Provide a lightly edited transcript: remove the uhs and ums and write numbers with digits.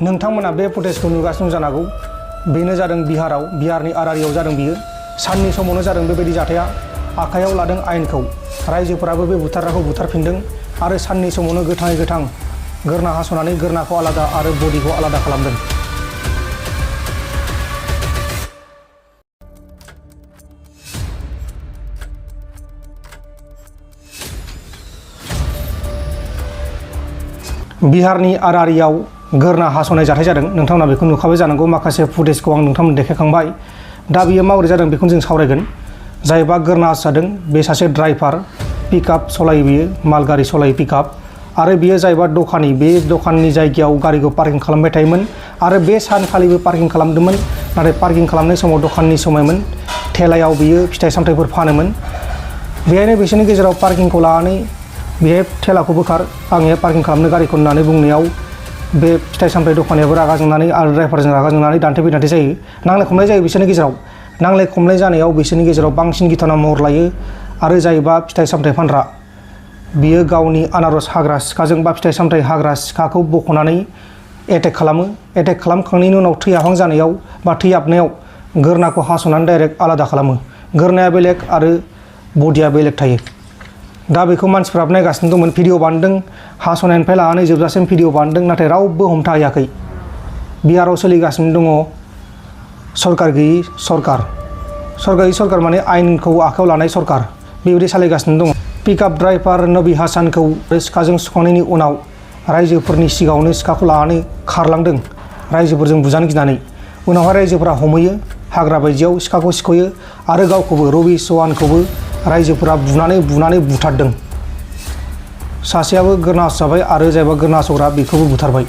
नोंथांमोना बे फुटेजखौ नुगासिनो जानांगौ बेनो जादों बिहारनि आरारियाव जादों बियो साननि समावनो जादों बेबायदि जाथाया आखायाव लादों आयेनखौ रायजोफोराबो बे बुथारग्राखौ बुथारफिनदों आरो साननि समावनो गोथाङै गोथां गोरना हास'नानै गोरनाखौ आलादा आरो बडिखौ आलादा खालामदों। बिहारनि आरारियाव गोरना हास'नाय जाथाय जादों। नोंथांमोना बेखौ नुखाबाय जानांगौ माखासे फुटेजखौ आं नोंथांमोन देखायखांबाय। दा बियो माबोरै जादों बेखौनो जों सावरायगोन। जायबा गोरना जादों बे सासे ड्राइभार पिकआप सलायो, बियो माल गारि सलायो पिकआप। आरो बियो जायबा दखानि, बे दखाननि जायगायाव गारिखौ पार्किं खालामबाय थायोमोन आरो बे सानखालिबो पार्किं खालामदोंमोन। नाथाय पार्किं खालामनाय समाव दखाननि समायमोन, थेलायाव बियो फिथाइ सामथाइफोर फानोमोन। बेहायनो बिसोरनि गेजेराव पार्किंखौ लानानै बेहाय थेलाखौ बोखार, आङो पार्किं खालामनो गारिखौ होननानै बुंनायाव बे फिथाइ सामथाइ दखानियाबो रागा जोंनानै आरो ड्राइभारजों रागा जोंनानै दान्थे बिदान्थे जायो, नांलाय खमलाय जायो बिसोरनि गेजेराव। नांलाय खमलाय जानायाव बिसोरनि गेजेराव बांसिन गिथावना महर लायो आरो जायबा फिथाइ सामथाइ फानग्रा बियो गावनि आनारस हाग्रा सिखाजों बा फिथाइ सामथाइ हाग्रा सिखाखौ बख'नानै एटेक खालामो। एटेक खालामखांनायनि उनाव थैहां जानायाव बा थैहाबनायाव गोरनाखौ हास'नानै डाइरेक्ट आलादा खालामो। गोरनाया बेलेग आरो बडिया बेलेग थायो। दा बेखौ मानसिफ्राबो नायगासिनो दंमोन, भिडिअ बानायदों, हास'नायनिफ्राय लानानै जोबजासिम भिडिअ बानायदों, नाथाय रावबो हमथाहैयाखै। बिहाराव सोलिगासिनो दङ सरकार गैयि सरकार। सरकार गैयि सरकार माने आयेनखौ आखायाव लानाय सरकार, बेबायदि सालायगासिनो दङ। पिकआप ड्राइभार नबी हासानखौ सिखाजों सुखांनायनि उनाव रायजोफोरनि सिगाङावनो सिखाखौ लानानै खारलांदों रायजोफोरजों बुजानो गिनानै। उनावहाय रायजोफोरा हमहैयो, हाग्रा बायदियाव सिखाखौ सिख'यो आरो गावखौबो रबि चौहानखौबो रायजोफोरा बुनानै बुथारदों। सासेयाबो गोरना हास'जाबाय आरो जायबा गोरना हास'ग्रा बेखौबो बुथारबाय।